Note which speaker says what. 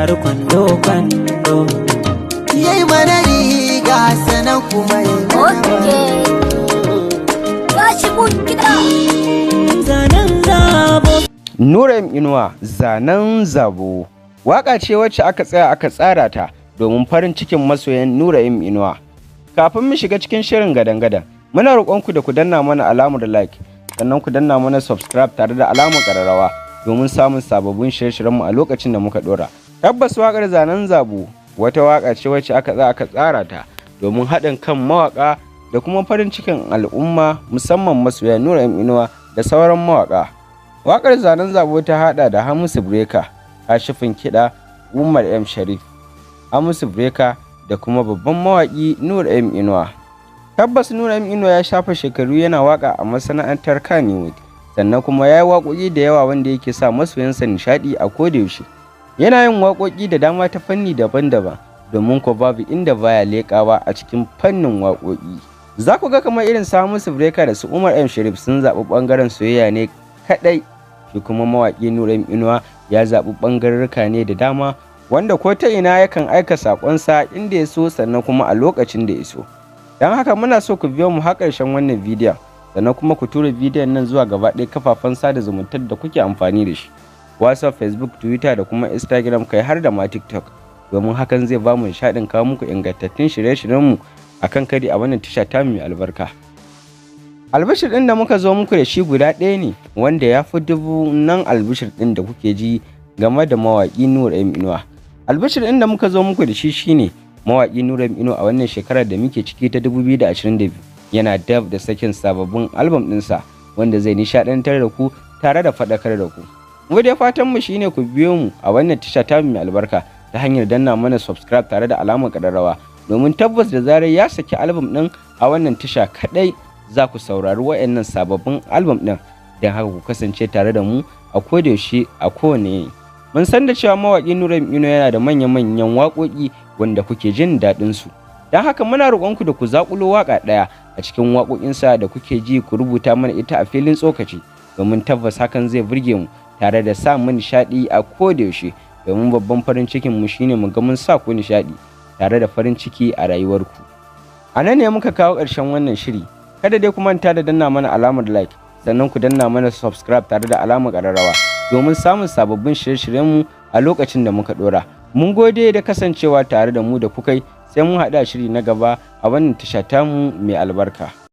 Speaker 1: taru kwando kwando.
Speaker 2: Yayi mana riga sanan kuma yayi mana
Speaker 3: Okay. Tashi mun kiɗa.
Speaker 1: Zanen zabo.
Speaker 4: Nura M Inuwa, Zanen Zabo, waƙa ce wacce aka tsaya aka tsara ta domin farin cikin masoyan Nura M Inuwa. Kafin mu shiga cikin shirin gadan-gadan, muna roƙonku da ku danna mana alamar like, sannan ku danna mana subscribe tare da alamar ƙararrawa domin samun sababbin shirye-shiryenmu a lokacin da muka ɗora. Tabbas, waƙar Zanen Zabo wata waƙa ce wacce aka tsaya aka tsara ta domin haɗin kan mawaƙa da kuma farin cikin al'umma, musamman masoya Nura M Inuwa da sauran mawaƙa. Waƙar Zanen Zabo ta haɗa da Hamisu Breaker, Kashifin Kiɗa, Umar M Sharif, Hamisu Breaker da kuma babban mawaƙi Nura M Inuwa. Tabbas, Nura M Inuwa ya shafe shekaru yana waƙa a masana'antar Kannywood, sannan kuma ya yi waƙoƙi da yawa wanda yake sa masoyansa nishaɗi a kodayaushe. Yana yin waƙoƙi da dama ta fanni daban-daban, domin ko babu inda baya leƙawa a cikin fannin waƙoƙi. Za ku ga kamar irin su Hamisu Breaker da su Umar M Sharif sun zaɓi ɓangaren soyayya ne kaɗai, shi kuma mawaƙi Nura M Inuwa ya zaɓi ɓangarurruka ne da dama, wanda ko ta ina yakan aika saƙonsa inda ya so, sannan kuma a lokacin da ya so. Don haka muna so ku biyo mu har ƙarshen wannan bidiyon, sannan kuma ku tura bidiyon nan zuwa gaba ɗaya kafafen sada zumuntar da kuke amfani da shi. WhatsApp, Facebook, Twitter da kuma Instagram, kai har da ma TikTok. Domin hakan zai ba mu nishaɗin kawo muku ingantattun shirye-shiryenmu a kan kari a wannan tasha ta mai albarka. Albishir ɗin da muka zo muku da shi guda ɗaya ne wanda ya fi dubu nan albishir ɗin da kuke ji game da mawaƙi Nura M Inuwa. Albishir ɗin da muka zo muku da shi shine mawaƙi Nura M Inuwa a wannan shekarar da muke ciki ta 2022 yana dab da sakin sababbin albam ɗinsa wanda zai nishaɗantar da ku tare da faɗakar da ku. Mu dai fatan mu shine ku biyo mu a wannan tasha ta mai albarka ta hanyar danna mana subscribe tare da alamar ƙararrawa, domin tabbas da zarar ya saki albam ɗin, a wannan tasha kaɗai za ku saurari waɗannan sababbin albam ɗin. Don haka ku kasance tare da mu a kodayaushe, a kowane yanayi. Mun san da cewa mawaƙi Nura Inuwa yana da manya-manyan waƙoƙi wanda kuke jin daɗin su. Don haka muna roƙonku da ku zaƙulo waƙa ɗaya a cikin waƙoƙinsa da kuke ji, ku rubuta mana ita a filin tsokaci, domin tabbas hakan zai burge mu tare da sa mu nishaɗi a kodayaushe, domin babban farin cikin mu shine mu ga mun sa ku nishaɗi tare da farin ciki a rayuwarku. A nan ne muka kawo ƙarshen wannan shiri. Kada dai ku manta da danna mana alamar like, sannan ku danna mana subscribe tare da alamar ƙararrawa domin samun sababbin shirye-shiryenmu a lokacin da muka ɗora. Mun gode da kasancewa tare da mu da kukai, sai mun haɗa shiri na gaba a wannan tasha tamu mai albarka.